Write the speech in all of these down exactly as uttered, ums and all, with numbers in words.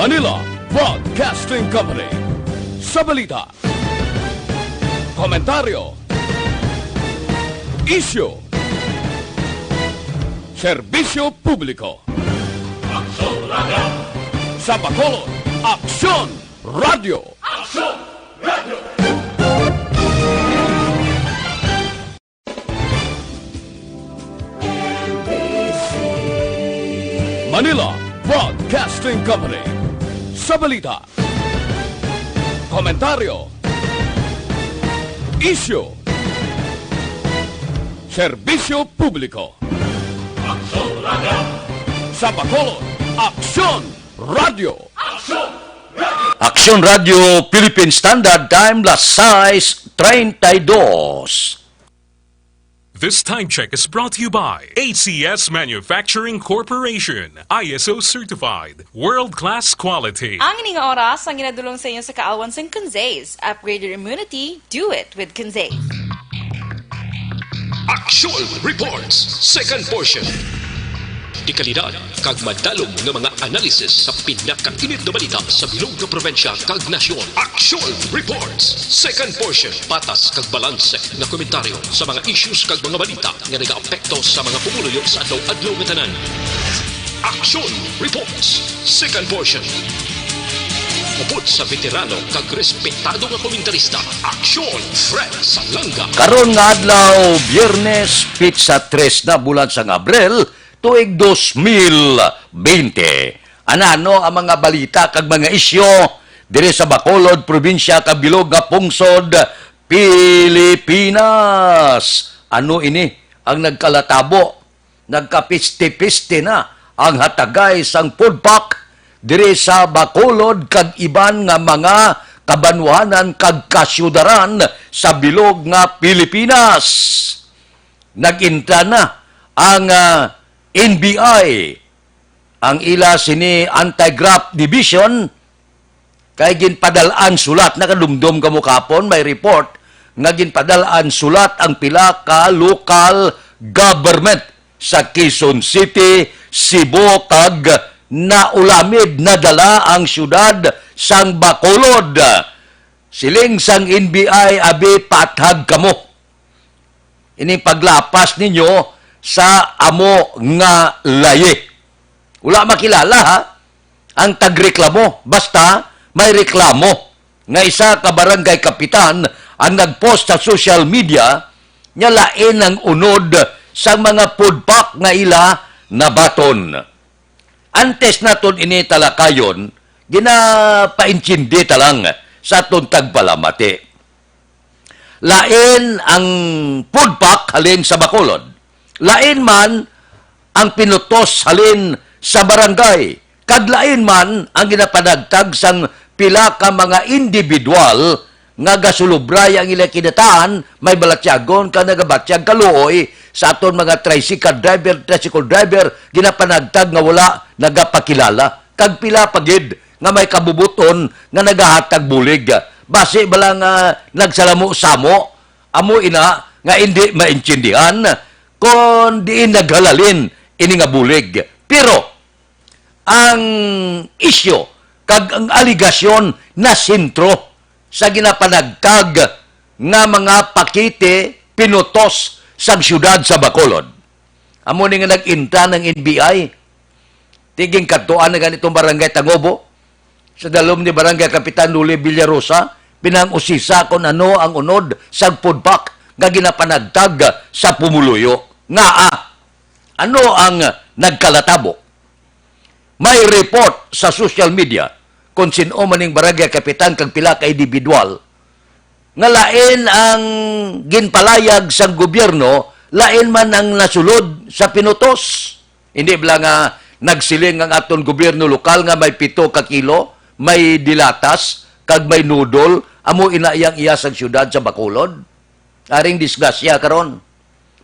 Manila Broadcasting Company. Sa balita, komentaryo, isyu, serbisyo publiko. Aksyon Radio. Sa Bacolod, Aksyon Radio. Aksyon Radio. Manila Broadcasting Company. Sa balita, komentaryo, isyu, serbisyo publiko. Aksyon Radio. Sa Bacolod, Aksyon Radio. Aksyon Radio. Aksyon Radio Philippine Standard Time, las sais treinta y dos. This time check is brought to you by A C S Manufacturing Corporation, I S O certified, world-class quality. Ang ining oras ang ginadulong sa inyo sa kaalwan sang Conzace. Upgrade your immunity, do it with Conzace. Action Reports, second portion. Dekalidad kag madalom nga mga analysis sa pinakainit nga balita sa bilog nga probinsya kag nasyon. Action Reports, second portion. Patas kag balanse nga komentaryo sa mga issues kag mga balita nga nagaapekto sa mga pumuluyo sa adlaw-adlaw nga tanan. Action Reports, second portion. Upod sa veterano kag respetado nga komentarista, Aksyon Fred Salanga. Karon nga adlaw, Biyernes, pitsa tres na, bulan sang Abril, tuig dos mil bente. Anano ang mga balita kag mga isyu diri sa Bacolod, probinsya kag bilog nga pungsod, Pilipinas? Ano ini ang nagkalatabo? Nagkapiste-piste na ang hatagay sang food pack diri sa Bacolod kag iban nga mga kabanwahanan kag kasyudaran sa bilog nga Pilipinas. Nag-intra na ang, ah, N B I, ang ila sini Anti-Graft Division, kay ginpadal-an sulat. Nakadumdom kamo kahapon, may report nga ginpadal-an sulat ang pila ka local government sa Quezon City, Cebu, kag naulamid nadala ang siyudad sang Bacolod. Siling sang N B I, abi, paathag kamo ining paglapas ninyo sa amo nga layi. Wala makilala, ha, ang tagreklamo. Basta may reklamo nga isa ka barangay kapitan ang nag-post sa social media nga lain ang unod sa mga food pack nga ila nabaton. Antes naton ini talakayon, ginapaintindi ta lang sa aton tagpalamati. Lain ang food pack halin sa Bacolod. Lain man ang pinutos halin sa barangay. Kag lain man ang ginapanagtag sang pila ka mga individual nga gasulubray ang ila kinataan, may balatyagon ka nagabatyag kaluoy sa aton mga tricycle driver, tricycle driver, ginapanagtag nga wala nagapakilala. Kag pila pa gid nga may kabubuton nga nagahatag bulig. Basi bala nga nagsalamo-samo, amo ina nga indi maintindihan kon diin naghalalin ini nga bulig. Pero ang isyu kag ang aligasyon nasentro sa ginapanagtag nga mga pakete pinutos sang siyudad sa Bacolod. Amo ni nga nag-intra ng N B I. Tiging kadtuan na ganitong Barangay Tangobo, sa dalom ni Barangay Kapitan Luli Villarosa, pinang-usisa kung ano ang unod sa food pack nga ginapanagtag sa pumuluyo. Ngaa, ano ang nagkalatabo? May report sa social media kung sin-o man ning barangay kapitan kag pila ka individual nga lain ang ginpalayag sang gobyerno, lain man ang nasulod sa pinutos. Hindi bala nga nagsiling ang aton gobyerno lokal nga may pito ka kilo, may dilatas, kag may noodle, amo ina iyang iya sang siyudad sa Bacolod? Aring disgrasya karon.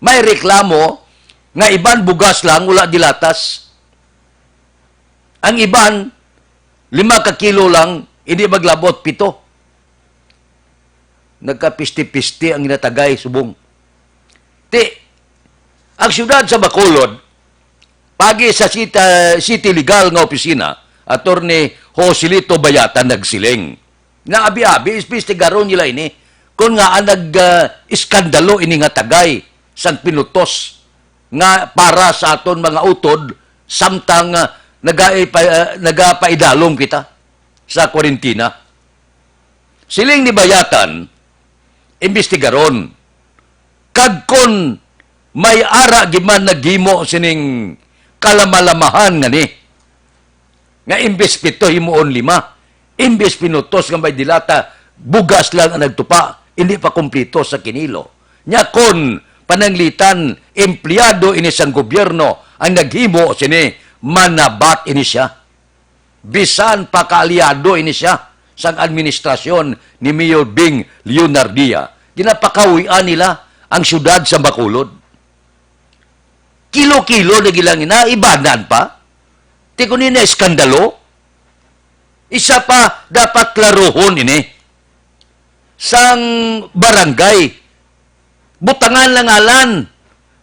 May reklamo nga iban bugas lang, wala dilatas. Ang iban, lima ka kilo lang, hindi maglabot pito. Nagkapisti-pisti ang ginatagay subong. Ti, ang siyudad sa Bacolod, pagi sa sita-, City Legal nga opisina, Attorney Joselito Bayatan nagsiling nga abi-abi imbestigaron nila ini kung ngaa nag, ah, iskandalo ini nga tagay sang pinutos nga para sa aton mga utod samtang, ah, nagaipa-, ah, nagapaidalom kita sa kwarentina. Siling ni Bayatan, imbestigaron. Kag kon may ara gid man naghimo sining kalamalamahan nga ni, nga imbes pito himuon lima, imbes pinutos nga may dilata, bugas lang ang nagtupa, hindi pa kumpleto sa kinilo. Nya kon pananglitan, empleyado ini sang gobyerno ang naghimo sini, manabat ini siya. Bisan pa kaalyado ini siya sang administrasyon ni Mayor Bing Leonardia, ginapakawian nila ang siyudad sa Bacolod. Kilo-kilo na gilang ina, ibanan pa. Ti kuno ini iskandalo. Isa pa, dapat klaruhon ini sang barangay. Butangan lang ngalan.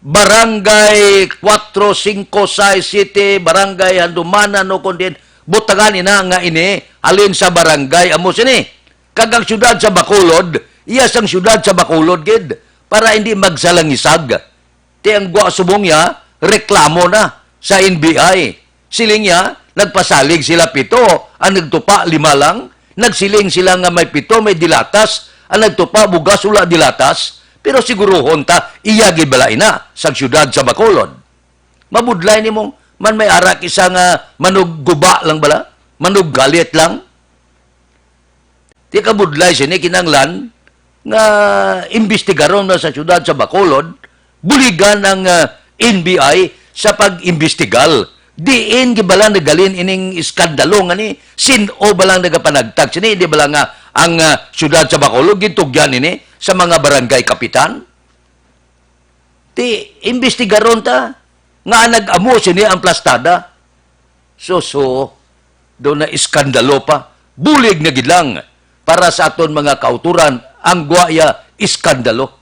Barangay four, five, six, seven, Barangay Handumanan o kon diin. Butangan ina nga ini, halin sa barangay amo sini. Kag ang siyudad sa Bacolod, iya sang siyudad sa Bacolod gid, para hindi magsalangisag. Ti ang gwa subong niya, reklamo na sa N B I. Siling niya, nagpasalig sila pito, ang nagtupa lima lang. Nagsiling sila nga may pito, may dilatas. Ang nagtupa bugas, wala dilatas. Pero siguruhon ta, iya gid bala ina sang siyudad sa Bacolod. Mabudlay nimo, man may arak isa nga manugguba lang bala, manuggalit lang. Ti kabudlay sini kinahanglan nga imbestigaron na sa siyudad sa Bacolod, buligan ang, ah, N B I sa pag-imbestigar. Diin gid bala naghalin ining iskandalo nga ni? Sin-o bala nagapanagtag sini? Di bala nga ang, ah, siyudad sa Bacolod gintugyan ini sa mga barangay kapitan? Ti imbestigaron ta nga nag-amo sini ang plastada. Suso, daw na iskandalo pa. Bulig na gid lang para sa aton mga kauturan ang gwa iya iskandalo.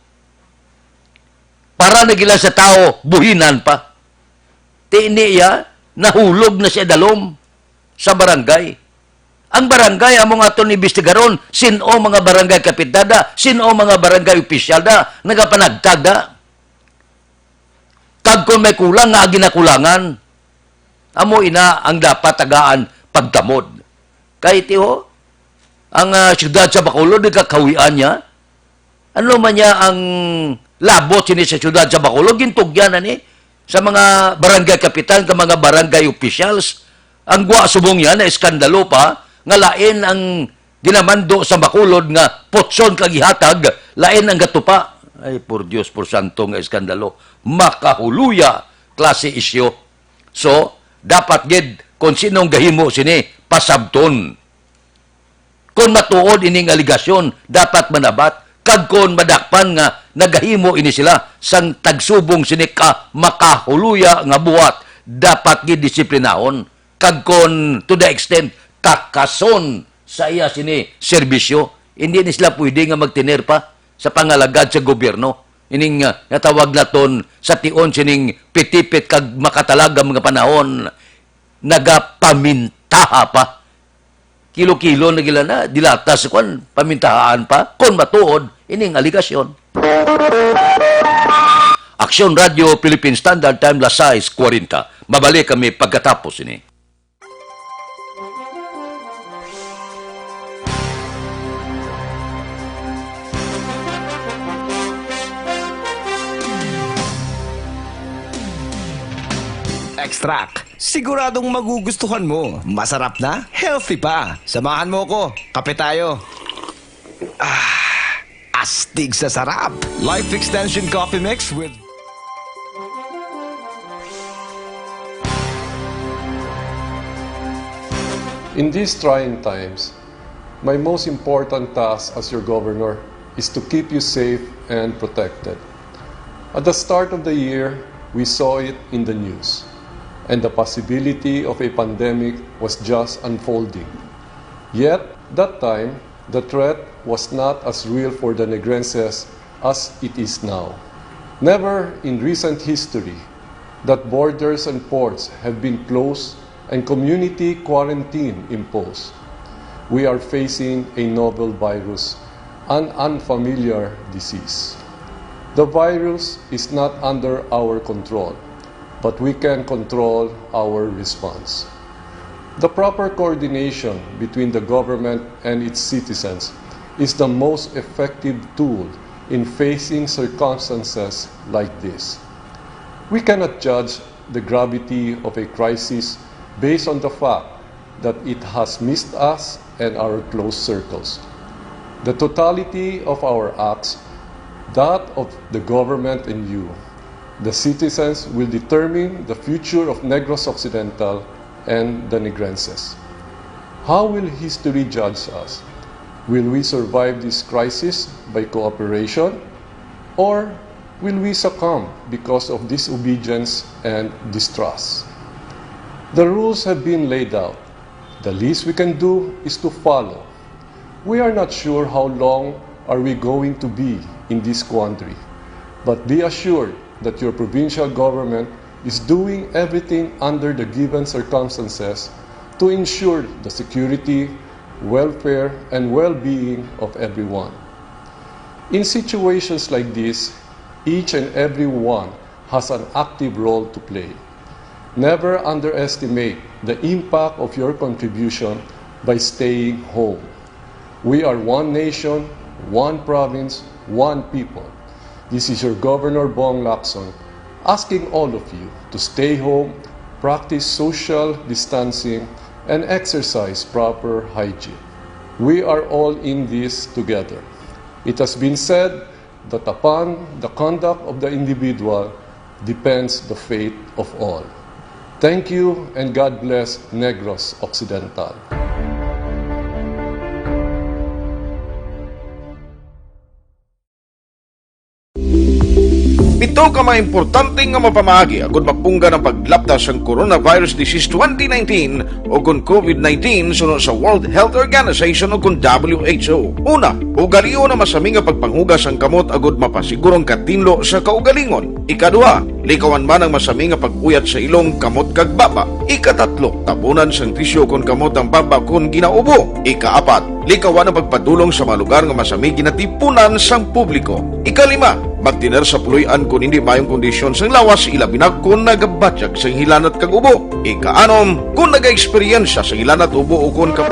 Para na gid lang sa tawo, buhinan pa. Ti ini iya, nahulog na siya dalom sa barangay. Ang barangay amo nga aton imbestigaron, sin-o mga barangay kapitan da, sin-o mga barangay opisyal da, nagapanagtag da. Kag kon may kulang nga ginakulangan, amo ina ang dapat tagaan pagtamod. Kay ti ho, ang, ah, siyudad sa Bacolod nagkakawian niya. Ano man niya ang labot sini sa siyudad sa Bacolod, gintugyan na ni sa mga barangay kapitan, ka mga barangay officials. Ang gwa subong niya na iskandalo pa nga lain ang ginamando sa Bacolod nga putson kag ihatag, lain ang gatupa. Ay, por Dios, por santo nga iskandalo. Makahuluya klase isyu. So, dapat gid kung sinong gahimo sini, pasabton. Kon matuod ining aligasyon, dapat manabat. Kag kon madakpan nga nagahimo ini sila sang tagsubong sini ka makahuluya nga buhat, dapat gid disiplinahon. Kag kon to the extent, takason sa iya sini serbisyo, hindi ni sila pwede nga magtener pa sa pangalagad sa gobyerno. Ining, ah, natawag naton sa tion sining pitipit kag makatalag nga mga panahon, nagapamintaha pa. Kilo-kilo na gila na, dilatas, kwan, pamintahaan pa, kon matuod ining aligasyon. Aksyon Radio Philippine Standard Time, las sais kuwarenta. Mabalik kami pagkatapos ini. Extract. Siguradong magugustuhan mo. Masarap na, healthy pa. Samahan mo ko. Kape tayo. Ah, astig sa sarap. Life Extension Coffee Mix with In these trying times, my most important task as your governor is to keep you safe and protected. At the start of the year, we saw it in the news, and the possibility of a pandemic was just unfolding. Yet, that time, the threat was not as real for the Negrenses as it is now. Never in recent history that borders and ports have been closed and community quarantine imposed. We are facing a novel virus, an unfamiliar disease. The virus is not under our control, but we can control our response. The proper coordination between the government and its citizens is the most effective tool in facing circumstances like this. We cannot judge the gravity of a crisis based on the fact that it has missed us and our close circles. The totality of our acts, that of the government and you, the citizens, will determine the future of Negros Occidental and the Negrenses. How will history judge us? Will we survive this crisis by cooperation, or will we succumb because of disobedience and distrust? The rules have been laid out. The least we can do is to follow. We are not sure how long are we going to be in this quandary, but be assured that your provincial government is doing everything under the given circumstances to ensure the security, welfare, and well-being of everyone. In situations like this, each and every one has an active role to play. Never underestimate the impact of your contribution by staying home. We are one nation, one province, one people. This is your Governor Bong Lacson asking all of you to stay home, practice social distancing, and exercise proper hygiene. We are all in this together. It has been said that upon the conduct of the individual depends the fate of all. Thank you and God bless Negros Occidental. Pito ka mga importante nga mapamaagi agud mapunggan ang paglapta sang coronavirus disease twenty nineteen o kon COVID nineteen suno sa World Health Organization o kon W H O. Una, ugalion ang masami nga pagpanghugas sang kamot agud mapasiguro ang katinlo sa kaugalingon. Ikaduha, likawan man ang masami nga pag-uyat sa ilong, kamot kag baba. Ikatatlo, tabunan sang tisyu kon kamot ang baba kon ginaubo. Ikaapat, likawan ang pagpadulong sa mga lugar nga masami ginatipunan sang publiko. Ikalima, magtener sa puloy-an kon indi maayong kondisyon sang lawas, ilabi na kon nagabatyag sang hilanat kag ubo. Ikaanom, kon nagaeksperyensya sang hilanat, ubo ukon ka.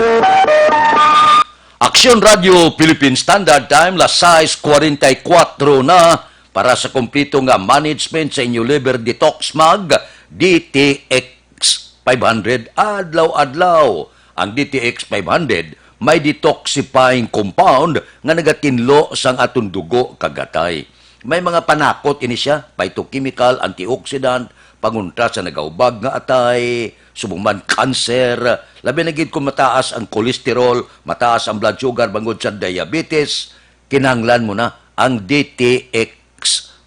Aksyon Radyo Philippine Standard Time, las sais kuwarenta y kuwatro na. Para sa kompleto nga management sa inyo liver detox, mag D T X five hundred adlaw-adlaw. Ang D T X five hundred may detoxifying compound nga nagatinlo sang aton dugo kag atay. May mga panakot ini siya, phytochemical, antioxidant, pangontra sa nagaubag nga atay, subong man kanser, labi na gid kung mataas ang cholesterol, mataas ang blood sugar bangod sa diabetes, kinahanglan mo na ang D T X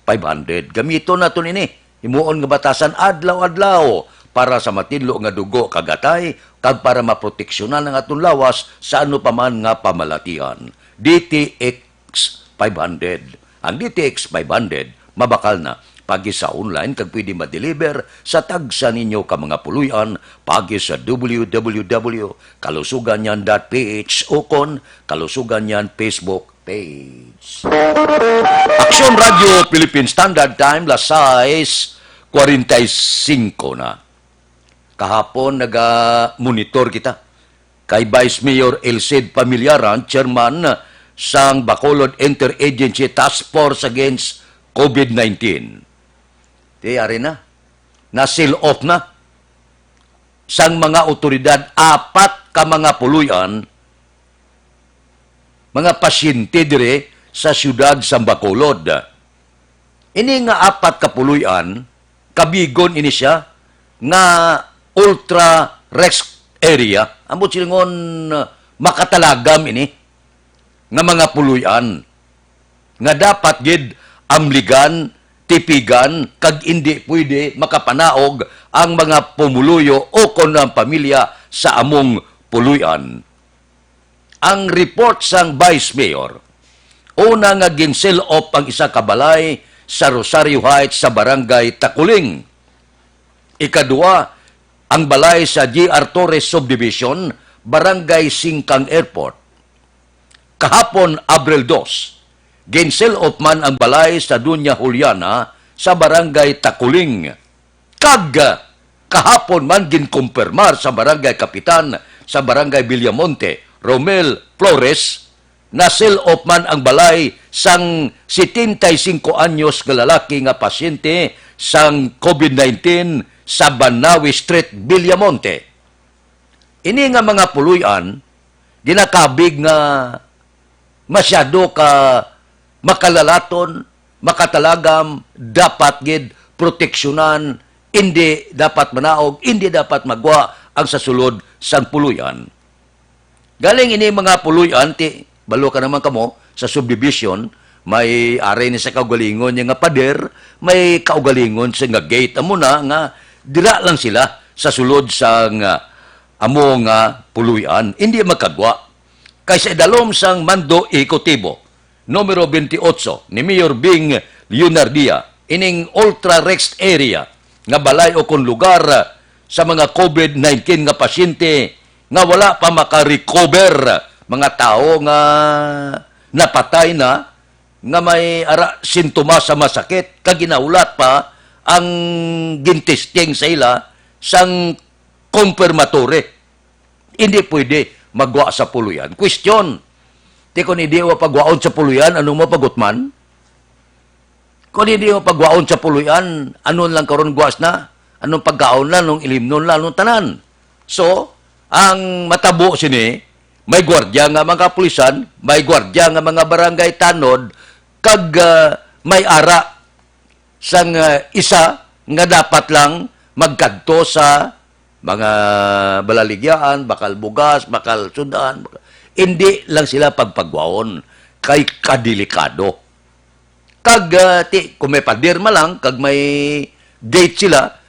five hundred. Gamiton naton ini. Himuon nga batasan adlaw-adlaw para sa matinlo nga dugo kag atay kag para maproteksyonan ang aton lawas sa ano pa man nga pamalatian. D T X five hundred. Ang D T X five hundred mabakal na pagi sa online kag pwede ma-deliver sa tagsa ninyo ka mga puloy-an pagi sa W W W kalusuganyan dot P H o kon Kalusuganyan Facebook page. Aksyon Radyo Philippine Standard Time, las sais kuwarenta y singko na. Kahapon, naga-monitor kita kay Vice Mayor Elcid Familiaran, chairman sang Bacolod Interagency Task Force Against COVID nineteen. Di, ari na. Na-seal off na sang mga awtoridad apat ka mga puloy-an, mga pasyente diri sa siyudad sang Bacolod. Ini nga apat ka puloy-an, kabigon ini siya nga ultra risk area. Ambot silingon, makatalagam ini nga mga puloy-an nga dapat gid amligan, tipigan, kag indi pwede makapanaog ang mga pumuluyo o kon ang pamilya sa among puloy-an. Ang report sang Vice Mayor, una nga gin-seal off ang isa ka balay sa Rosario Heights sa Barangay Taculing. Ikadua, ang balay sa G R Torres Subdivision, Barangay Singkang Airport. Kahapon, Abril dos, gin-seal off man ang balay sa Doña Juliana sa Barangay Taculing. Kag kahapon man ginkumpirmar sa Barangay Kapitan sa Barangay Villamonte, Romel Flores, na-seal off man ang balay sang setenta y cinco anyos nga lalaki nga pasyente sang COVID nineteen sa Banawi Street, Villamonte. Ini nga mga puloy-an ginakabig nga masyado ka makalalaton, makatalagam, dapat gid proteksyonan, indi dapat manaog, indi dapat magwa ang sa sulod sang puloy-an. Galing ini mga puloy-an, ti, balo ka naman kamo, sa subdivision, may ari ni sa kaugalingon niya nga pader, may kaugalingon sa nga gate, amo na nga dira lang sila sa sulod sang amo nga puloy-an, indi magkagwa. Kay sa idalom sang mando ehekutibo, numero twenty-eight ni Mayor Bing Leonardia, ining ultra-risk area nga balay o kon lugar sa mga COVID nineteen nga pasyente nga wala pa maka-recover, mga tawo nga napatay na, nga may ara sintomas sa masakit, kag ginahulat pa ang gintesting sa ila sang confirmatory. Hindi pwede magwa sa puloy-an. Question, ti kon hindi mo pagwaon sa puloy-an, ano mo pagutman? Kon hindi mo pagwaon sa puloy-an, anon lang karon gwas na? Anong pagkaon na? Anong ilimnon na? Anong tanan? So, ang matabo sini, may gwardya nga mga kapulisan, may gwardya nga mga barangay tanod, kag, ah, may ara sang, ah, isa nga dapat lang magkadto sa mga balaligyaan, bakal bugas, bakal sudan, baka-, hindi lang sila pagpagwaon kay kadelikado. Kag, ah, ti, kung may pader man lang, kag may gate sila,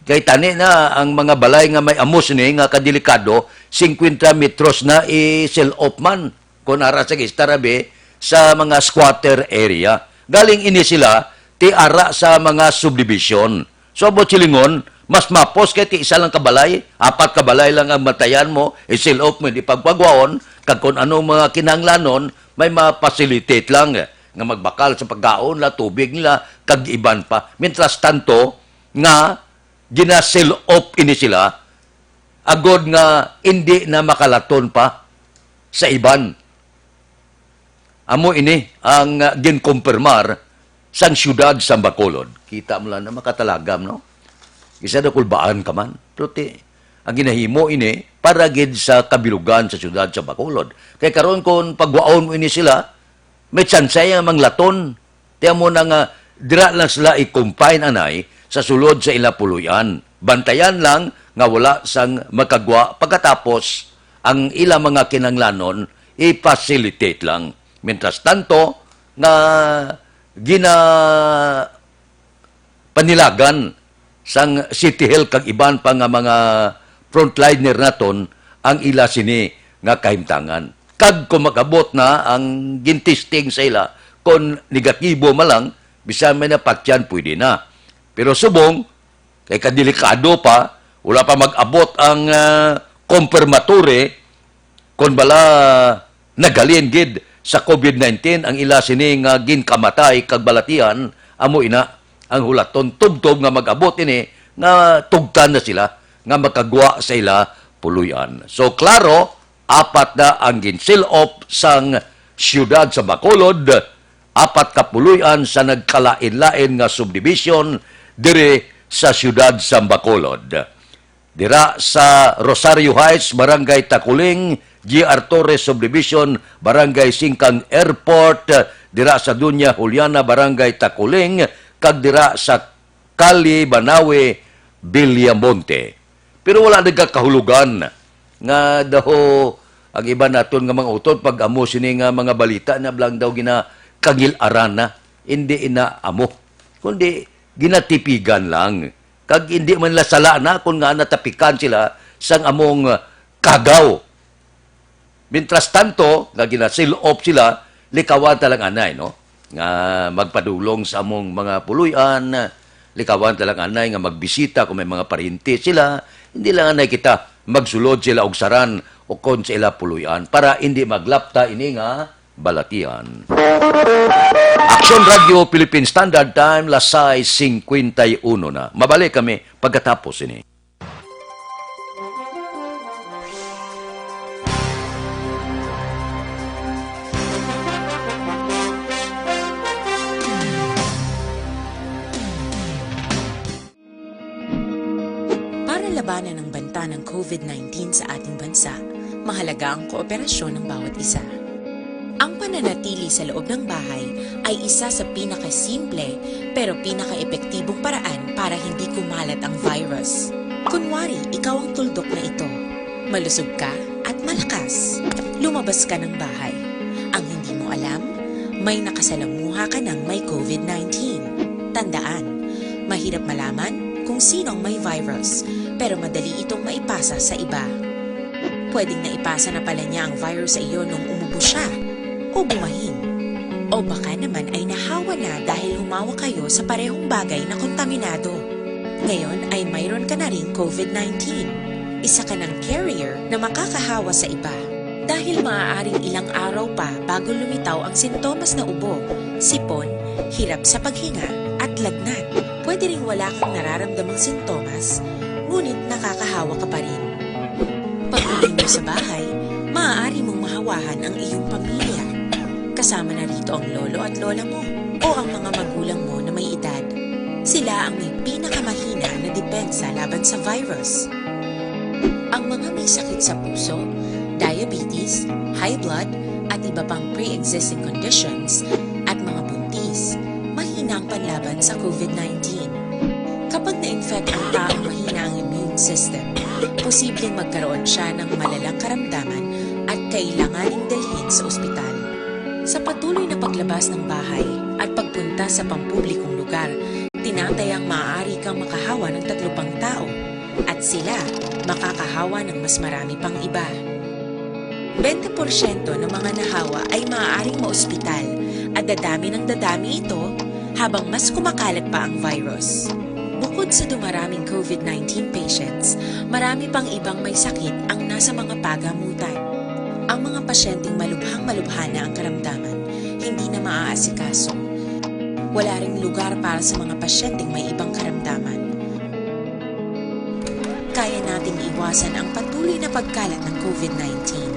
kay tani na ang mga balay nga may amos ni nga kadelikado, cincuenta metros na i-seal off man, kung ara sa Gistarabe, sa mga squatter area. Galing ini sila, ti ara sa mga subdivision. So, buot silingon, mas mapos kay ti isa lang ka balay, apat ka balay lang ang matayan mo, i-seal off mo, di pagpagwaon, kag kung anong mga kinahanglanon, may ma-facilitate lang, eh, nga magbakal sa pagkaon nila, tubig nila, kag iban pa. Mientras tanto, nga gina-seal off ini sila, agod nga indi na makalaton pa sa iban. Amo ini ang, ah, ginkumpirmar sang siyudad sa Bacolod. Kita mo lang na makatalagam, no? Isa na kulbaan ka man. Pero ti, ang ginahimo ini para gid sa kabilugan sa siyudad sa Bacolod. Kay karon, kung pagwaon mo ini sila, may tsansa nga manglaton. Ti amo na nga dira lang sila i-confine anay sa sulod sa ila puloy-an. Bantayan lang nga wala sang makagwa, pagkatapos ang ila mga kinanglanon i-facilitate lang. Mientras tanto, nga gina panilagan sang City Health kag iban pa nga mga frontliner naton ang ila sini nga kahimtangan. Kag kung mag-abot na ang gintesting sa ila, kung negatibo man lang, bisan may napatyan, pwede na. Pero subong, kay kadelikado pa, wala pa mag-abot ang, ah, confirmatory, kon bala naghalin gid sa COVID nineteen ang ila sini nga ginkamatay kag balatian, amo ina ang hulaton tubtob nga mag-abot ini nga tugtan na sila nga makagwa sa ila puloy-an. So, klaro, apat na ang gin-seal off sang siyudad sa Bacolod, apat ka puloy-an sa nagkalain-lain nga subdivision diri sa siyudad sa Bacolod. Dira sa Rosario Heights, Barangay Taculing, G R Torres Subdivision, Barangay Singkang Airport, dira sa Doña Juliana, Barangay Taculing, kag dira sa Kali Banawe, Villamonte. Pero wala nagkakahulugan nga daw ang iba naton nga mga utod pag amo sini nga mga balita na blang daw ginakangil-aran na. Hindi ina amo, kundi ginatipigan lang. Kag hindi man nila sala na kung nga natapikan sila sang among, ah, kagaw. Mientras tanto, nga gina-seal off sila, likawan ta lang anay, no? Nga magpadulong sa among mga puloy-an, Likawan ta lang anay nga magbisita kung may mga paryente sila, hindi lang anay kita magsulod sila og saran o kon sa ila puloy-an para hindi maglapta ini nga balatian. Action Radio Philippine Standard Time, las sais cincuenta y uno na. Mabalik kami pagkatapos ini. Para labanan ang banta ng COVID nineteen sa ating bansa, mahalaga ang kooperasyon ng bawat isa. Ang pananatili sa loob ng bahay ay isa sa pinakasimple pero pinakaepektibong paraan para hindi kumalat ang virus. Kunwari, ikaw ang tuldok na ito. Malusog ka at malakas. Lumabas ka ng bahay. Ang hindi mo alam, may nakasalamuha ka ng may COVID nineteen. Tandaan, mahirap malaman kung sino ang may virus, pero madali itong maipasa sa iba. Pwedeng naipasa na pala niya ang virus sa iyo nung umubo siya o bumahin. O baka naman ay nahawa na dahil humawak kayo sa parehong bagay na kontaminado. Ngayon ay mayroon ka na ring COVID nineteen. Isa ka ng carrier na makakahawa sa iba. Dahil maaaring ilang araw pa bago lumitaw ang sintomas na ubo, sipon, hirap sa paghinga, at lagnat. Pwede ring wala kang nararamdamang sintomas, ngunit nakakahawa ka pa rin. Pag-uwi mo sa bahay, maaari mong mahawahan ang iyong pamilya. Kasama na rito ang lolo at lola mo o ang mga magulang mo na may edad. Sila ang may pinakamahina na depensa laban sa virus. Ang mga may sakit sa puso, diabetes, high blood, at iba pang pre-existing conditions, at mga buntis, mahina ang panlaban sa COVID nineteen. Kapag na-infect ang taong mahina ang immune system, posibleng magkaroon siya ng malalang karamdaman at kailanganing dalhin sa ospital. Sa patuloy na paglabas ng bahay at pagpunta sa pampublikong lugar, tinatayang maaari kang makahawa ng tatlo pang tao at sila makakahawa ng mas marami pang iba. Bente porsyento ng mga nahawa ay maaaring maospital at dadami ng dadami ito habang mas kumakalat pa ang virus. Bukod sa dumaraming COVID nineteen patients, marami pang ibang may sakit ang nasa mga pagamutan. Ang mga pasyenteng malubhang-malubha na ang karamdaman, hindi na maaasikaso. Wala ring lugar para sa mga pasyenteng may ibang karamdaman. Kaya nating iwasan ang patuloy na pagkalat ng COVID nineteen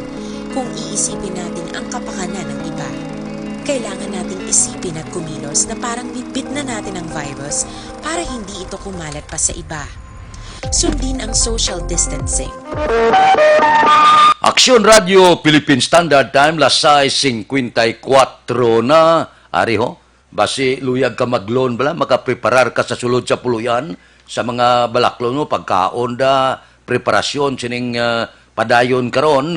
kung iisipin natin ang kapakanan ng iba. Kailangan nating isipin at kumilos na parang bitbit na natin ang virus para hindi ito kumalat pa sa iba. Sundin ang social distancing. Aksyon Radio Philippine Standard Time, las sais cincuenta y cuatro na. Ari ho, basi luyag ka mag-loan bala, makapreparar ka sa sulod sa puloy-an, sa mga balaklon mo, pagkaon da, preparasyon sining, ah, padayon karon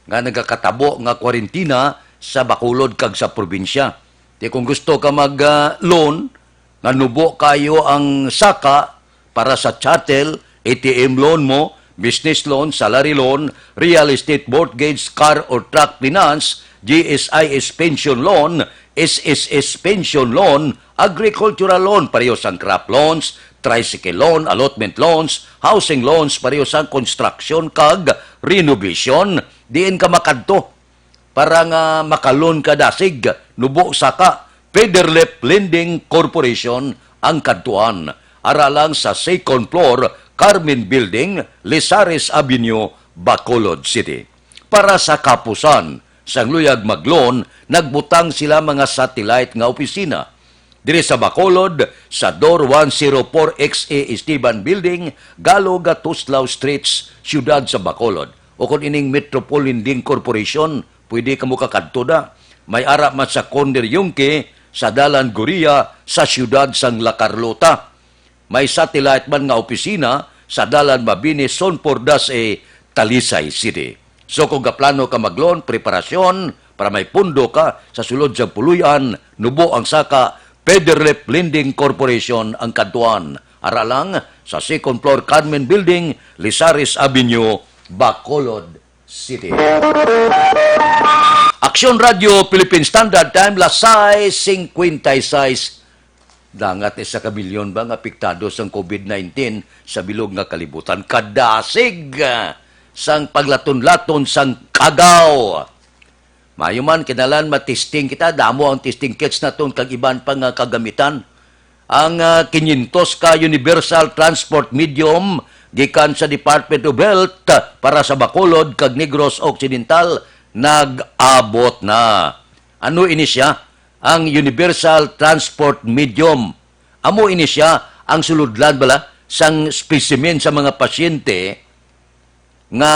nga nagakatabo nga kwarentina sa Bacolod kag sa probinsya. Di kung gusto ka mag, ah, loan, nga nubo kayo ang saka para sa chattel, A T M loan mo, business loan, salary loan, real estate mortgage, car or truck finance, G S I S pension loan, S S S pension loan, agricultural loan, pareho sang crop loans, tricycle loan, allotment loans, housing loans, pareho sang construction kag renovation. Diin ka makadto? Para nga makalon ka dasig, nubo saka Federlip Lending Corporation ang kadtuan. Ara lang sa second floor, Carmen Building, Lizares Avenue, Bacolod City. Para sa kapusan, sang luyag mag-loan, nagbutang sila mga satellite nga opisina. Diri sa Bacolod, sa Door one zero four X A Esteban Building, Galo Gatuslao Streets, Siyudad sa Bacolod. O kon ining Metropol Lending Corporation, pwede kamo kakadto da. May ara man sa corner Yungque, sa Dalan Goria, sa siyudad sang La Carlota. May satellite man nga opisina sa Dalan Mabini, Son Pordas, e, Talisay City. So kung gaplano ka mag-loan, preparasyon para may pundo ka sa sulod sa puloy-an, nubo ang saka Federlip Lending Corporation ang kadtuan. Ara lang sa second floor Carmen Building, Lizares Avenue, Bacolod City. Aksyon Radio Philippine Standard Time, las sais cincuenta y seis. Dangat ni sa ka milyon ba nga apektado sang covid nineteen sa bilog nga kalibutan. Kadasig, ah, sang paglaton-laton sang kagaw. Maayo man, kinahanglan ma-testing kita, damo ang testing kits naton kag iban pa nga kagamitan. Ang, ah, kinyentos ka universal transport medium gikan sa Department of Health, ah, para sa Bacolod kag Negros Occidental nag-abot na. Ano ini sia? Ang universal transport medium. Amo ini sia ang sulodlan bala sang specimen sa mga pasyente nga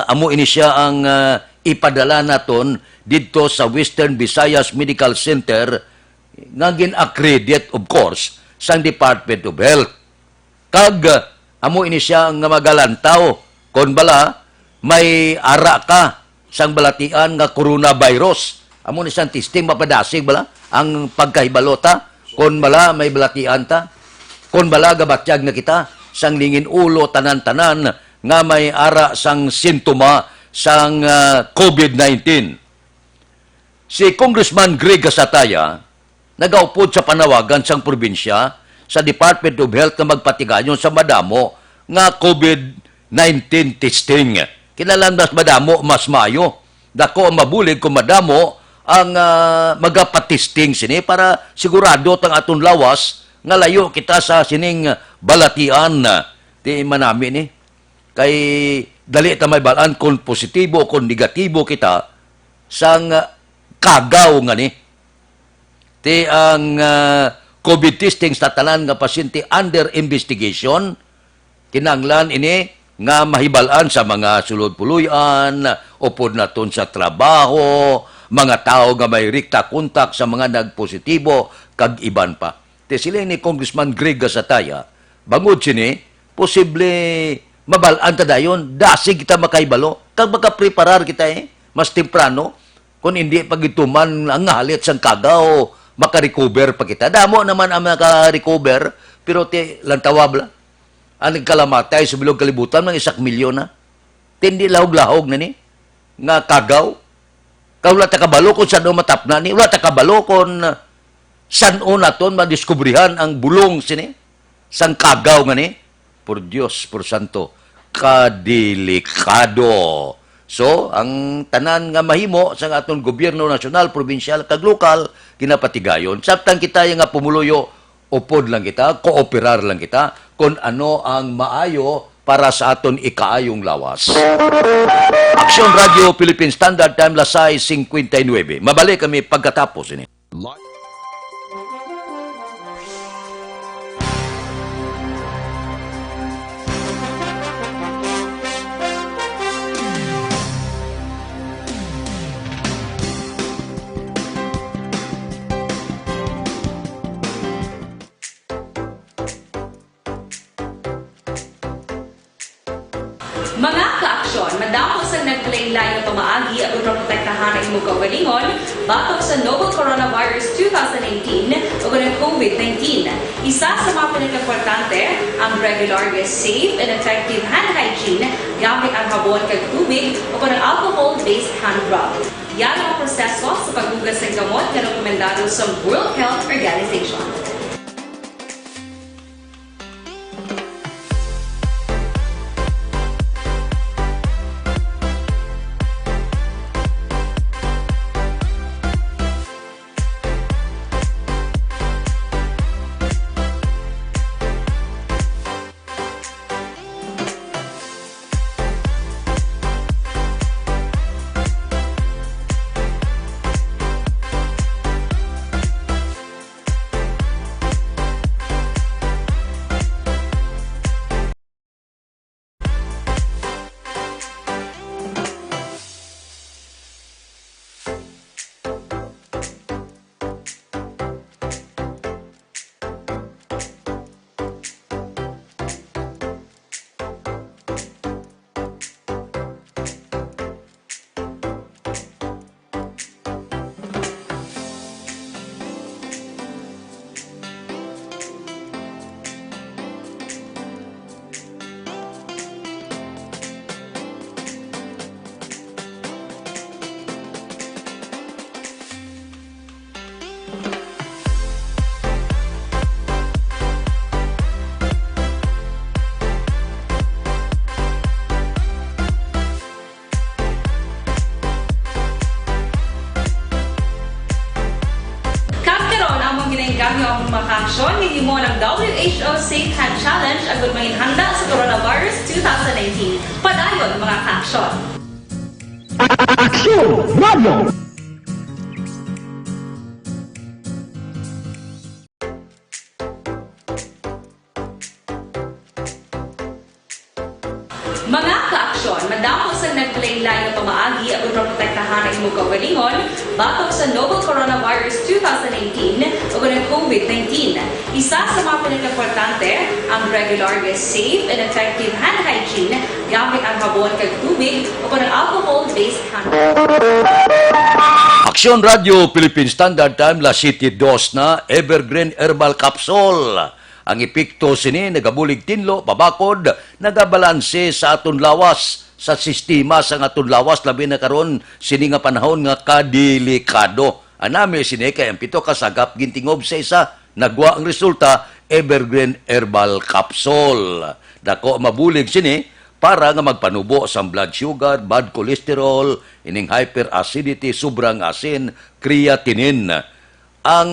amo ini sia ang, ah, ipadala naton didto sa Western Visayas Medical Center nga gin-accredit, of course, sang Department of Health. Kag, ah, amo ini sia nga magalantaw kon bala may ara ka sang balatian nga coronavirus. Amo ni sang testing mapadasig bala ang pagkahibalo ta kon bala may balatian ta, kon bala gabatyag na kita sang lingin ulo, tanan-tanan nga may ara sang sintoma sang, ah, covid nineteen. Si Congressman Greg Gasataya nagaupod sa panawagan sang probinsya sa Department of Health nga magpatigayon sa madamo nga covid nineteen testing. Kinahanglan mas madamo, mas maayo. Dako ang mabulig kung madamo ang, ah, magapatesting sini para sigurado tang aton lawas nga layo kita sa sining balatian. Ti manami ni. Kay dali ta may balaan kung positibo o kung negatibo kita sang kagaw nga ni. Ti ang, ah, covid testing sa tanan nga pasyente under investigation, kinahanglan ini nga mahibal-an sa mga sulod puloy-an, upod naton sa trabaho, mga tawo nga may rekta kontak sa mga nagpositibo, kag iban pa. Ti siling ni Congressman Greg Gasataya, bangod sini, posible mabal-an ta dayon, dasig kita makahibalo, kag makapreparar kita, eh, mas temprano, kung hindi pa gituman ang halit sang kagaw, makarecover pa kita. Damo naman ang makarecover, pero ti, lantawab la. Ang nagkalamatay sa bilog kalibutan, mga isak milyon na. Ti, hindi lahog-lahog na ni, nga kagaw. Kag wala ta kabalo kung san-o matapna ni, wala ta kabalo kung san-o naton madiskubrihan ang bulong sini, sang kagaw nga ni. Por Dios, por santo, kadelikado. So, ang tanan nga mahimo sang aton gobyerno nasyonal, probinsyal, kag lokal, ginapatigayon. Samtang kita nga pumuluyo, upod lang kita, kooperar lang kita, kung ano ang maayo para sa aton ikaayong lawas. Aksyon Radio Philippine Standard Time, las sais cincuenta y nueve. Mabalik kami pagkatapos ini. Mga ka-aksyon, madamo sang nagkalain-lain nga pamaagi aron maprotektahan ang imo kaugalingon batok sa novel coronavirus two thousand nineteen o kanang covid nineteen. Isa sa mga pinakaimportante ang regular nga safe and effective hand hygiene gamit ang habon kag tubig o kanang alcohol-based hand rub. Yara ang proseso sa paghugas sang kamot nga rekomendado sa World Health Organization. Join with you mo ng W H O Safe Hand Challenge agud manginhanda sa Coronavirus two thousand nineteen. Padayon, mga ka-aksyon! Aksyon Radio! Mga ka-aksyon, madamo sang naglain-lain nga pamaagi agud maprotektahan ang imong kaugalingon batok sa novel coronavirus two thousand nineteen o ang COVID nineteen. Isa sa mga pinakaimportante ang regular nga safe and effective hand hygiene gamit ang habon kag tubig o ang alcohol-based hand. Aksyon Radio Philippine Standard Time, las siete dos na, Evergreen Herbal Capsule. Ang epekto sini nagabulig tinlo, pabakod, nagabalanse sa aton lawas, sa sistema sang aton lawas, labi na karon sini nga panahon nga kadelikado. Anami sini kay ang pito ka sagap gintingob sa isa, nagwa ang resulta, Evergreen Herbal Capsule. Dako ang mabulig sini para nga magpanubo sang blood sugar, bad cholesterol, ining hyperacidity, sobrang asin, creatinine. Ang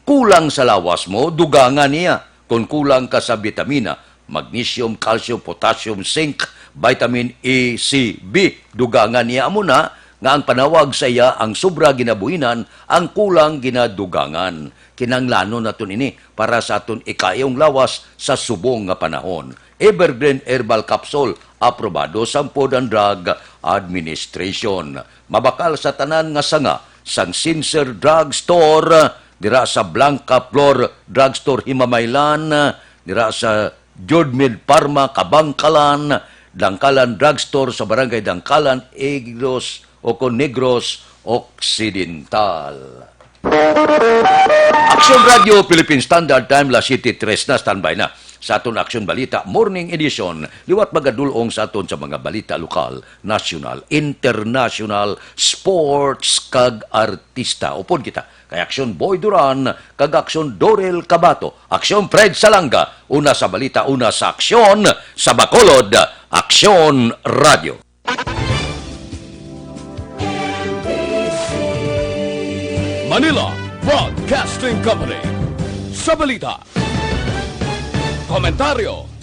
kulang sa lawas mo, dugangan niya. Kon kulang ka sa bitamina, magnesium, calcium, potassium, zinc, vitamin A, C, B, dugangan niya. Amo na nga ang panawag sa iya, ang sobra ginabuhinan, ang kulang ginadugangan. Kinahanglanon naton ini para sa aton ikaayong lawas sa subong nga panahon. Evergreen Herbal Capsule, aprobado sang Food and Drug Administration. Mabakal sa tanan nga sanga sang Sincere Drug Store, dira sa Blanca Flor Drug Store, Himamaylan, dira sa Jordmed Pharma, Kabangkalan, Dangkalan Drug Store sa Barangay Dangkalan, Iglos, o kon Negros Occidental. Aksyon Radio Philippine Standard Time, las siete tres na, standby na sa aton Aksyon Balita Morning Edition. Liwat magadulong sa aton sa mga balita lokal, national, international, sports, kag artista. Upod kita kay Aksyon Boy Duran kag Aksyon Dorel Cabato, Aksyon Fred Salanga, una sa balita, una sa aksyon, sa Bacolod, Aksyon Radio. Manila Broadcasting Company. Sa balita, komentaryo,